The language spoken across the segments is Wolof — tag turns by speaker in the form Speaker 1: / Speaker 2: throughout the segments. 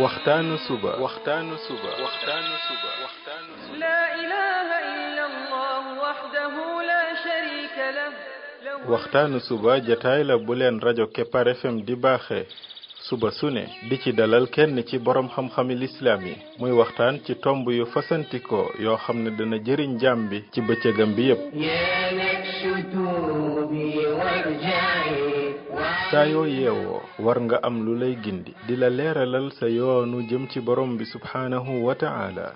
Speaker 1: waxtaanu suba
Speaker 2: لا إله إلا الله وحده لا شريك له
Speaker 1: waxtaanu suba jataay la bu leen rajo Kepar FM di baaxee suba su ne di ci dalal kenn ci borom xam-xami lislaam yi muy waxtaan ci tomb yu fasantikoo yoo xam ne dana jëriñ jaam bi ci bëccëgam bi yépp saa yoo yeewoo war nga am lu lay gindi di la leeralal sa yoonu jëm ci borom bi subhaanahu wa ta'ala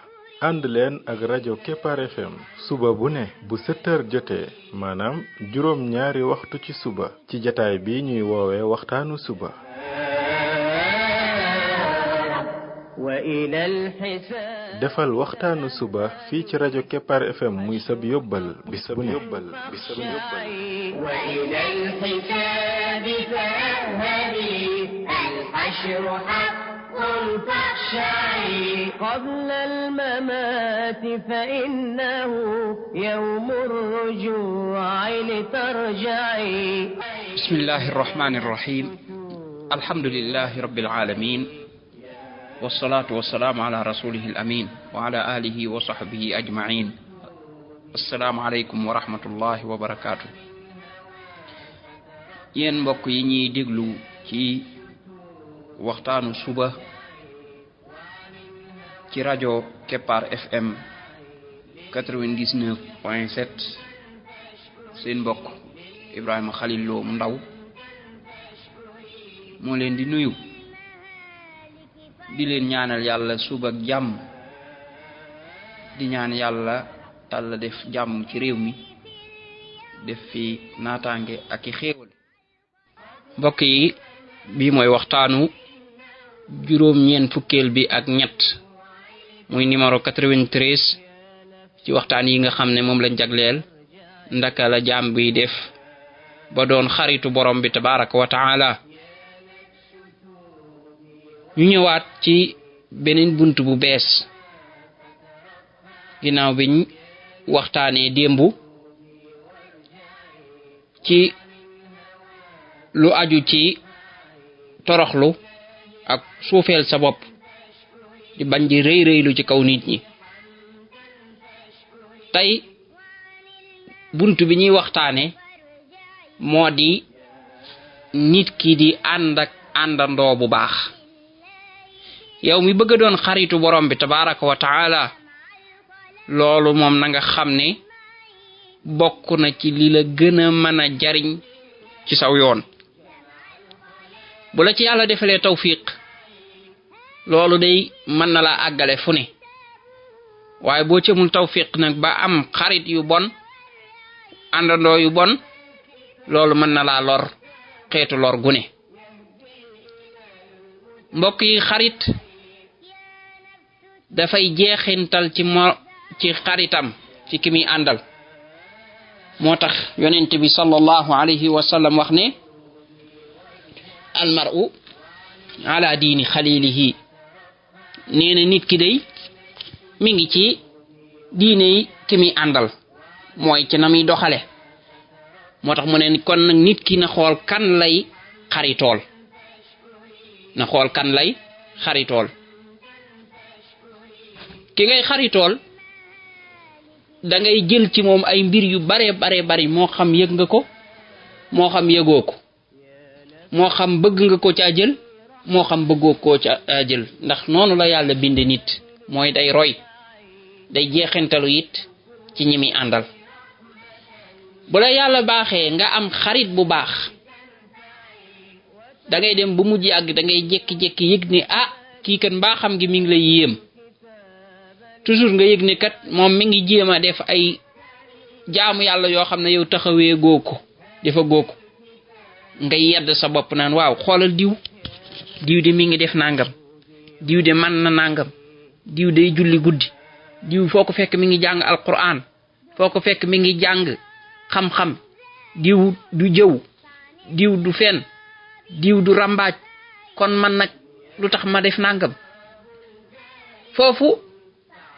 Speaker 1: ànd leen ak rajo Kepar FM suba bu ne bu 7 heures jotee maanaam juróom ñaari waxtu ci suba ci jataay bi ñuy woowee waxtaanu suba defal waxtaanu suba fii ci rajo Kepar FM muy sab yóbbal bis bu ne
Speaker 2: قبل الممات فإنه يوم الرجوع لترجعي
Speaker 3: بسم الله الرحمن الرحيم الحمد لله رب العالمين والصلاة والسلام على رسوله الأمين وعلى آله وصحبه أجمعين السلام عليكم ورحمة الله وبركاته yen mbokk yi ñi déglu ci waxtaanu suba ci rajo Kepar FM 99.7 seen mbokk Ibrahima Khalil Lo mu ndaw moo leen di nuyu di leen ñaanal yàlla suba ak jàmm di ñaan yàlla def jàmm ci réew mi def fi naataange ak i xéewal mbokk yi bi mooy waxtaanu juróom ñeen fukkeel bi ak ñett muy numéro 93 ci waxtaan yi nga xam ne moom lañ jagleel ndaka la jaam bi def ba doon xaritu borom bi tabaraka wa taala ñu ñëwaat ci beneen bunt bu bees ginnaaw biñ waxtaanee démbu ci lu aju ci toroxlu ak suufeel sa bopp di bañ di rëy rëylu ci kaw nit ñi tey bunt bi ñuy waxtaane moo di nit ki di ànd ak àndandoo bu baax yow mi bëgg doon xaritu borom bi tabaraka wa taala loolu moom na nga xam ne bokk na ci li la gën a mën a jariñ ci saw yoon bu la ci yàlla defalee tawfiq loolu day mën na laa àggale fu ne waaye boo ci amul tawfiq nag ba am xarit yu bon àndandoo yu bon loolu mën na laa lor xeetu lor gu ne mbokk yi xarit dafay jeexintal ci xaritam ci ki muy àndal moo tax yonent bi sallallahu alayhi wa sallam wax ne almar'u ala diini xalilihi nee na nit ki day mi ngi ci diine yi ki muy àndal mooy ci na muy doxale moo tax mu ne kon nag nit ki na xool kan lay xaritool ki ngay xaritool da ngay jël ci moom ay mbir yu bare bari moo xam yëg nga ko moo xam yëgoo ko moo xam bëgg nga ko caa jël moo xam bëggoo ko caa jël ndax noonu la yàlla binde nit mooy day roy day jeexintalu it ci ñi muy àndal bu la yàlla baaxee nga am xarit bu baax da ngay dem bu mujj yàgg da ngay jékki-jékki yëg ni kii kat mbaaxam gi mi ngi lay yéem toujours nga yëg ne kat moom mi ngi jéem a def ay jaamu yàlla yoo xam ne yow taxawee goo ko dafa goo ko nga yedd sa bopp naan waaw xoolal diw de mi ngi def nangam diw de man na nangam diw day julli guddi diw foo ko fekk mi ngi jàng alquran foo ko fekk mi ngi jàng xam-xam diw du jëw diw du fen diw du rambaaj kon man nag lu tax ma def nangam foofu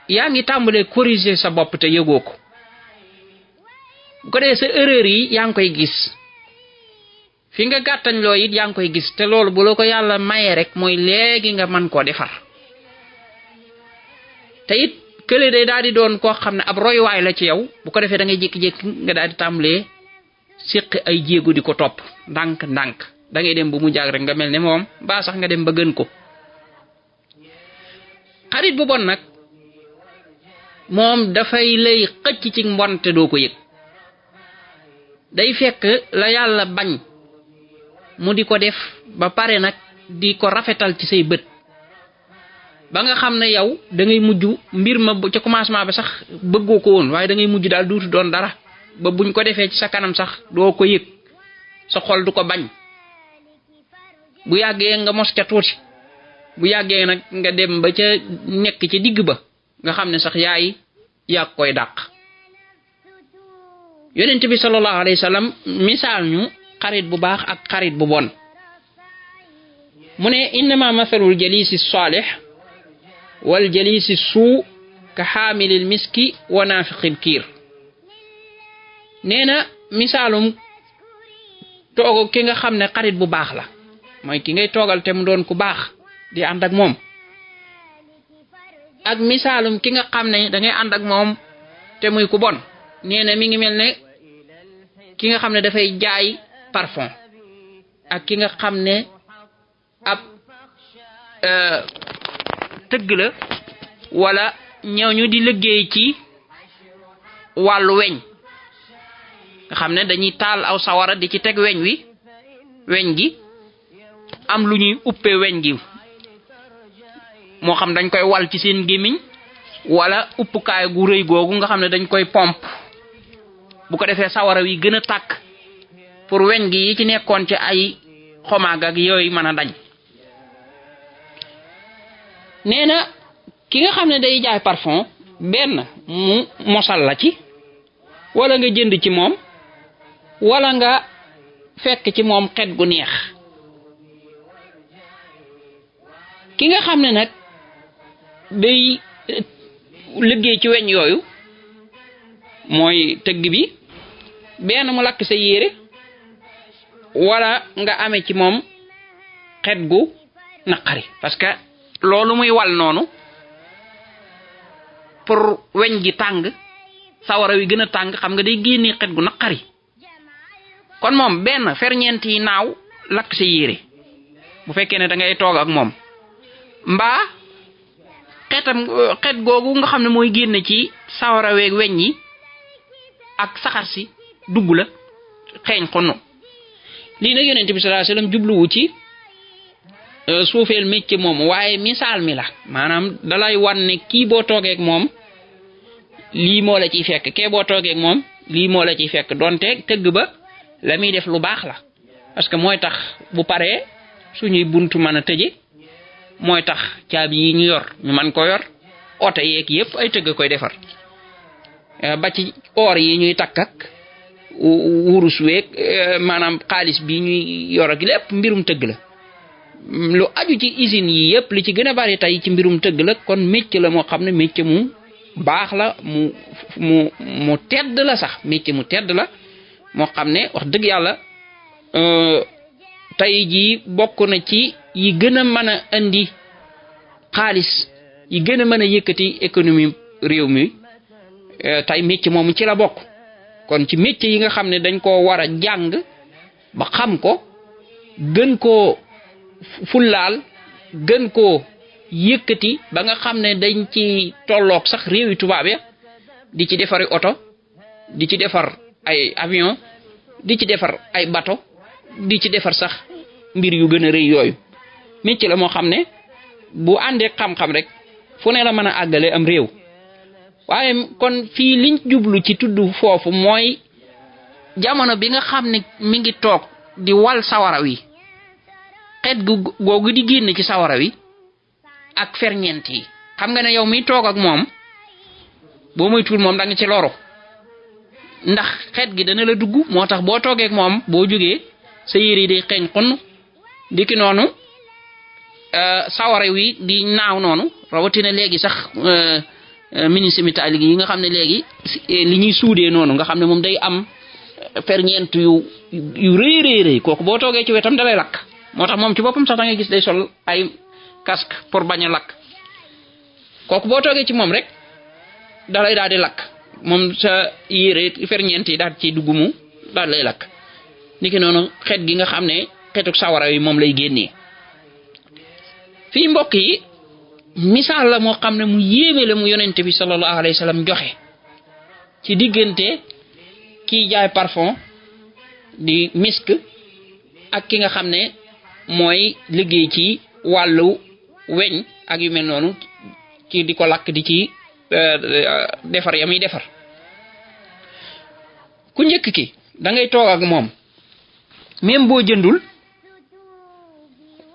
Speaker 3: yaa ngi tàmbalee corriger sa bopp te yëgoo ko bu ko dee sa erreur yi yaa ngi koy gis fi nga gàttañ loo it yaa ngi koy gis te loolu bu la ko yàlla mayee rek mooy léegi nga mën koo defar te it kële day daal di doon koo xam ne ab royuwaay la ci yow bu ko defee da ngay jékki-jékki nga daal di tàmbalee séq ay jéego di ko topp ndànk da ngay dem bu mu jaag rek nga mel ne moom ba sax nga dem ba gën ko. xarit bu bon nag moom dafay lay xëcc ci mbonte doo ko yëg day fekk la yàlla bañ mu di ko def ba pare nag di ko rafetal ci say bët ba nga xam ne yow da ngay mujj mbir ma ca commencement ba sax bëggoo ko woon waaye da ngay mujj daal duutu doon dara ba buñ ko defee ci sa kanam sax doo ko yëg sa xol du ko bañ bu yàggee nga mos ca tuuti bu yàggee nag nga dem ba ca nekk ci digg ba nga xam ne sax yaa koy dàq. yonent bi sallallahu alayhi wa sallam misaal ñu xarit bu baax ak xarit bu bon mu ne innama mathalul jalisi salih wal jalisi suu ka xaamilil miski wa naafiqil kiir nee na misaalum toogo ki nga xam ne xarit bu baax la mooy ki ngay toogal te mu doon ku baax di ànd ak moom ak misaalum ki nga xam ne da ngay ànd ak moom te muy ku bon nee na mi ngi mel ne ki nga xam ne dafay jaay parfum ak ki nga xam ne ab tëgg la wala ñooñu di liggéey ci wàllu weñ nga xam ne dañuy taal aw sawara di ci teg weñ gi am lu ñuy uppee weñ gi moo xam dañ koy wal ci seen gémmiñ wala uppukaay gu rëy googu nga xam ne dañ koy pompe bu ko defee sawara wi gën a tàkk pour weñ gi yi ci nekkoon ci ay xomaag ak yooyu mën a dañ. nee na ki nga xam ne day jaay parfum benn mu mosal la ci wala nga jënd ci moom wala nga fekk ci moom xet gu neex ki nga xam ne nag day liggéey ci weñ yooyu mooy tëgg bi benn mu lakk sa yére wala nga amee ci moom xet gu naqari parce que loolu muy wal noonu pour weñ gi tàng sawara wi gën a tàng xam nga day génnee xet gu naqari kon moom benn ferñeent yi naaw lakk sa yére bu fekkee ne da ngay toog ak moom mbaa xet googu nga xam ne mooy génn ci sawara weeg weñ yi ak saxar si dugg la xeeñ xonnu lii nag yonent bi sallallahu alayhi wasallam jubluwu ci suufeel métier moom waaye misaal mi la maanaam dalay wan ne kii boo toogeeg moom lii moo la ciy fekk kee boo toogeeg moom lii moo la ciy fekk donte tëgg ba la muy def lu baax la parce que mooy tax bu paree suñuy buntu mën a tëje mooy tax caabi yi ñu yor ñu mën ko yor oto yeeg yëpp ay tëgg koy defar ba ci or yi ñuy takk ak wurus weeg maanaam xaalis bi ñuy yor ak lépp mbirum tëgg la lu aju ci usine yi yëpp li ci gën a bari tey ci mbirum tëgg la kon métier la moo xam ne métier mu baax la mu tedd la sax métier mu tedd la moo xam ne wax dëgg yàlla tey jii bokk na ci yi gën a mën a indi xaalis yi gën a mën a yëkkati économie réew mi tey métier moomu ci la bokk kon ci métier yi nga xam ne dañ koo war a jàng ba xam ko gën koo fullaal gën koo yëkkati ba nga xam ne dañ ci tolloog sax réewi tubaab ya di ci defari oto di ci defar ay avion di ci defar ay bateau di ci defar sax mbir yu gën a rëy yooyu métier la moo xam ne bu àndee xam-xam rek fu ne la mën a àggale am réew waaye kon fii liñ jublu ci tudd foofu mooy jamono bi nga xam ne mi ngi toog di wal sawara wi xeet googu di génn ci sawara wi ak ferñeent yi xam nga ne yow miy toog ak moom boo moytuwul moom da nga ci loru ndax xeet gi dana la dugg moo tax boo toogee ak moom boo jógee sa yére yi day xeeñ xunn dikki noonu sawara wi di naaw noonu rawatina léegi sax ministre métallique yi nga xam ne léegi li ñuy suudee noonu nga xam ne moom day am ferñeent yu rëy kooku boo toogee ci wetam dalay lakk moo tax moom ci boppam sax da ngay gis day sol ay casque pour bañ a lakk kooku boo toogee ci moom rek dalay daal di lakk moom sa yére ferñeent yi daal ci dugg mu daal lay lakk niki noonu xeet gi nga xam ne xeetuk sawara yi moom lay génnee fii mbokk yi misaal la moo xam ne mu yéeme la mu yonente bi sallallahu alayhi wa sallam joxe ci diggante kiy jaay parfum di misk ak ki nga xam ne mooy liggéey ci wàllu weñ ak yu mel noonu ci di ko lakk di ci defar ya muy defar ku njëkk ki da ngay toog ak moom même boo jëndul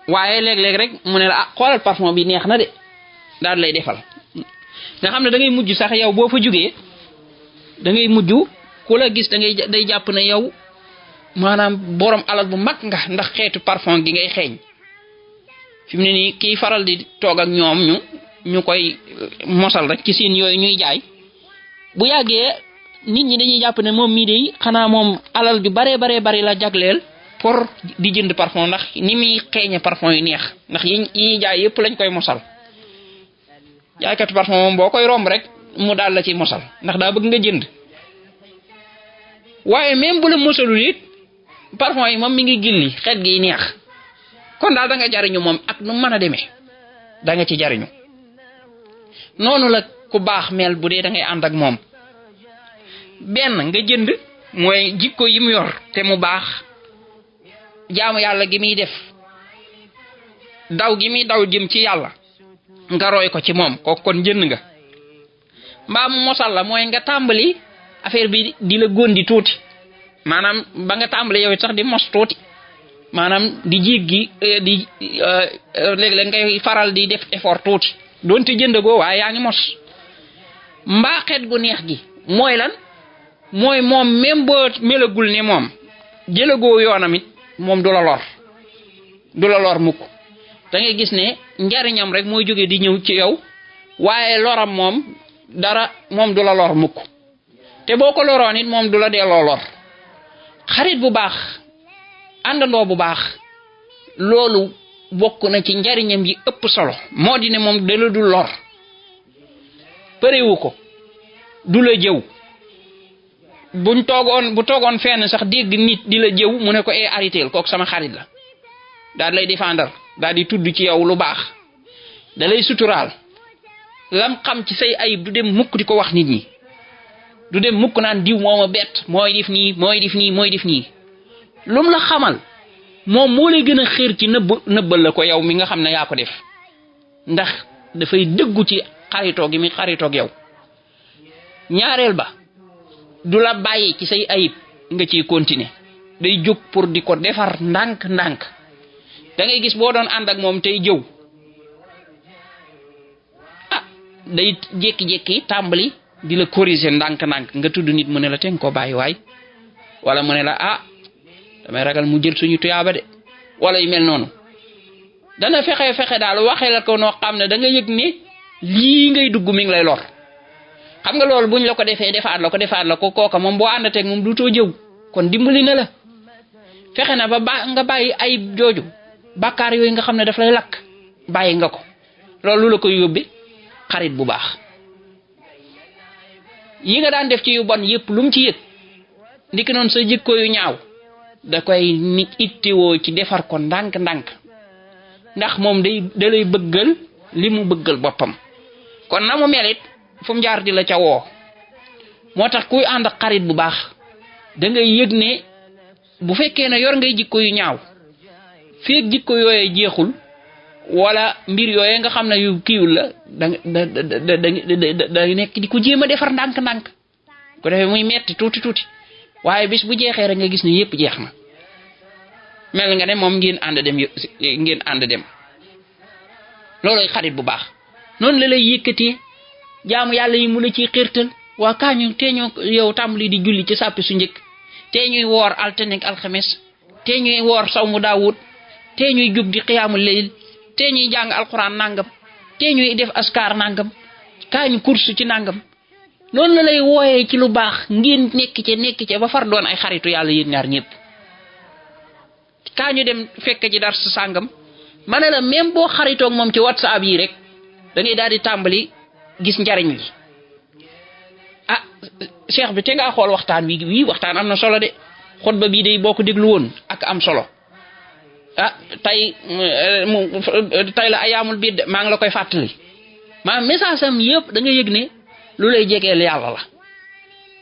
Speaker 3: waaye léeg-léeg rek mu ne la ah xoolal parfum bi neex na de daal lay defal nga xam ne da ngay mujj sax yow boo fa jugee da ngay mujj ku la gis day jàpp ne yow maanaam borom alal bu mag nga ndax xeetu parfum gi ngay xeeñ fi mu ne nii kii faral di toog ak ñoom ñu koy mosal rek ci seen yooyu ñuy jaay bu yàggee nit ñi dañuy jàpp ne moom mii de xanaa moom alal ju baree bari la jagleel pour di jënd parfum ndax ni muy xeeñe parfum yu neex ndax yi ñuy jaay yëpp lañ koy mosal jaaykatu parfum moom boo koy romb rek mu daal la ci mosal ndax daa bëgg nga jënd waaye même bu la mosalul it parfum yi moom mi ngi gilli xeet gi neex kon daal da nga jariñu moom ak nu mën a demee da nga ci jariñu noonu la ku baax mel bu dee da ngay ànd ak moom benn nga jënd mooy jikko yi mu yor te mu baax jaamu yàlla gi muy def daw gi muy daw jëm ci yàlla nga roy ko ci moom kooku kon jënd nga mbaa mu mosal la mooy nga tàmbali affaire bi di la góndi tuuti maanaam ba nga tàmbali yow it sax di mos tuuti maanaam di jéggi di léeg-léeg ngay faral di def effort tuuti doonte jëndagoo waaye yaa ngi mos mbaa xeet gu neex gi mooy lan mooy moom même boo melagul ne moom jëlagoo yoonam it moom du la lor mukk da ngay gis ne njariñam rek mooy jóge di ñëw ci yow waaye loram moom dara moom du la lor mukk te boo ko loroon it moom du la delloo lor xarit bu baax àndandoo bu baax loolu bokk na ci njariñam yi ëpp solo moo di ne moom dala du lor përewu ko du la jëw bu toogoon fenn sax dégg nit di la jëw mu ne ko arrêtéel kooku sama xarit la daal lay défendre daal di tudd ci yow lu baax da lay suturaal lam xam ci say ayib du dem mukk di ko wax nit ñi du dem mukk naan diw moo ma bett mooy def nii lum la xamal moom moo lay gën a xéer ci nëbbal la ko yow mi nga xam ne yaa ko def ndax dafay dëggu ci xaritoo gi mi xaritoog yow ñaareel ba du la bàyyi ci say ayib nga ciy continuer day jóg pour di ko defar ndànk da ngay gis boo doon ànd ak moom tey jëw day jékki-jékki tàmbali di la corriger ndànk nga tudd nit mu ne la teg koo bàyyi waay wala mu ne la damay ragal mu jël suñu tuyaaba de wala yu mel noonu dana fexe daal waxee la ko noo xam ne da nga yëg ne lii ngay dugg mi ngi lay lor xam nga loolu buñ la ko defee defaat la ko kooka moom boo àndateeg moom du too jëw kon dimbali na la fexe na ba nga bàyyi ayib jooju bàkkaar yooyu nga xam ne daf lay lakk bàyyi nga ko loolu la koy yóbbe xarit bu baax yi nga daan def ci yu bon yépp lu mu ci yëg ndiki noonu sa jikko yu ñaaw da koy nit ittiwoo ci defar ko ndànk ndax moom da lay bëggal li mu bëggal boppam kon na mu melit fu mu jaar di la ca woo moo tax kuy ànd ak xarit bu baax da ngay yëg ne bu fekkee ne yor ngay jikko yu ñaaw feek jikko yooyee jeexul wala mbir yooyee nga xam ne yu kiiwul la da nekk di ko jéem a defar ndànk ko defee muy metti tuuti waaye bis bu jeexee rek nga gis ne yépp jeex na mel nga ne moom ngeen ànd dem looloy xarit bu baax noonu la lay yëkkatee jaamu yàlla yi mu la ciy xirtal waa kaañu tee ñoo yow tàmbali di julli ci sàppi su njëkk tee ñuy woor altine ak alxames tee ñuy woor sawmu daawut tee ñuy jug di xiyaamul layl tee ñuy jàng alxuraan nangam tee ñuy def askar nangam kaañu course ci nangam noonu la lay wooyee ci lu baax ngeen nekk ci ba far doon ay xaritu yàlla yéen ñaar ñëpp. kaa ñu dem fekk ci dar sa sàngam ma ne la même boo xaritoog moom ci WhatsApp yi rek da ngay daal di tàmbali gis njariñ li. ah cheikh bi te ngaa xool waxtaan wii waxtaan am na solo de xutba bii day boo ko déglu woon ak am solo. ah tey la ayaamul biid maa ngi la koy fàttali maanaam message am yëpp da nga yëg ne lu lay jegeel yàlla la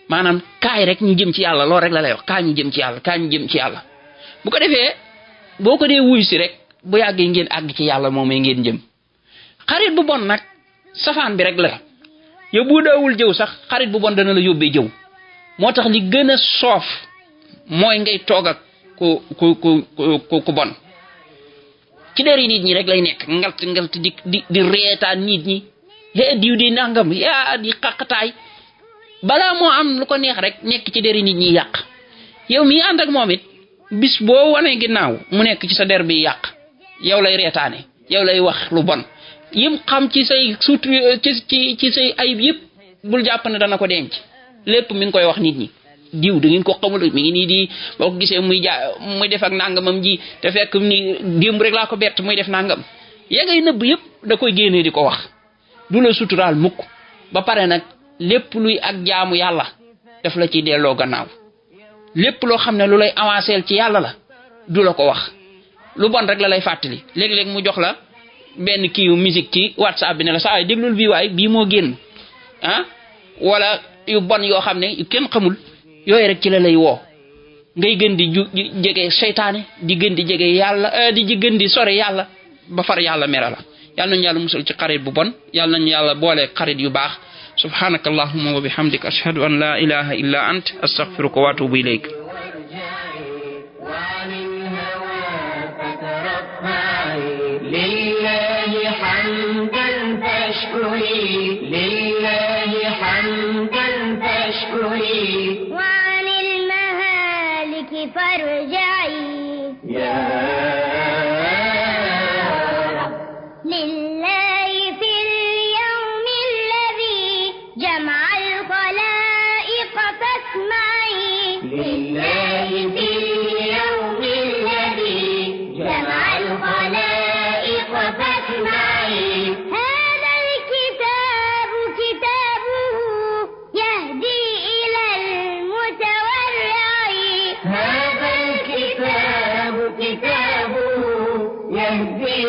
Speaker 3: maanaam kaay rek ñu jëm ci yàlla loolu rek la lay wax kaay ñu jëm ci yàlla kaay ñu jëm ci yàlla bu ko defee boo ko dee wuy si rek bu yàggee ngeen àgg ci yàlla moomee ngeen jëm. xarit bu bon nag safaan bi rek la yow bu daawul jëw sax xarit bu bon dana la yóbbee jëw moo tax li gën a soof mooy ngay toog ak ku bon ci deri nit ñi rek lay nekk ngalt di reetaan nit ñi diw di nangam yaa di xaqataay balaa moo am lu ko neex rek nekk ci deri nit ñi yàq yow mi ànd ak moom it bis boo wanee ginnaaw mu nekk ci sa der bi yàq yow lay reetaane yow lay wax lu bon yim xam ci say surtout ci say ayib yëpp bul jàpp ne dana ko denc lépp mi ngi koy wax nit ñi diw da ngeen ko xamul mi ngi nii di boo ko gisee muy def ak nangamam ji te fekk ni démb rek laa ko bett muy def nangam ya ngay nëbb yëpp da koy génnee di ko wax du la suturaal mukk ba pare nag lépp luy ak jaamu yàlla daf la ciy delloo gannaaw lépp loo xam ne lu lay avancer ci yàlla la du la ko wax lu bon rek la lay fàttali léeg-léeg mu jox la benn kiiw musique ci WhatsApp bi ne la saa déglul bii waaye bii moo génn ah wala yu bon yoo xam ne yu kenn xamul yooyu rek ci la lay woo ngay gën di jege seytaane di gën di jege yàlla di gën di sore yàlla ba far yàlla mere la yàlla nañu yàlla musal ci xarit bu bon yàlla nañu yàlla boole xarit yu baax subhanaka allahumma wa bihamdik ashhadu an la ilaha illa ant astaghfiruka wa atubu ilayk
Speaker 4: وعن المهالك فارجعي يا رب لله في اليوم الذي جمع الخلائق فاسمعي لله في اليوم الذي جمع الخلائق فاسمعي هذا الكتاب كتابه يهدي إلى المتورع هذا الكتاب كتابه يهدي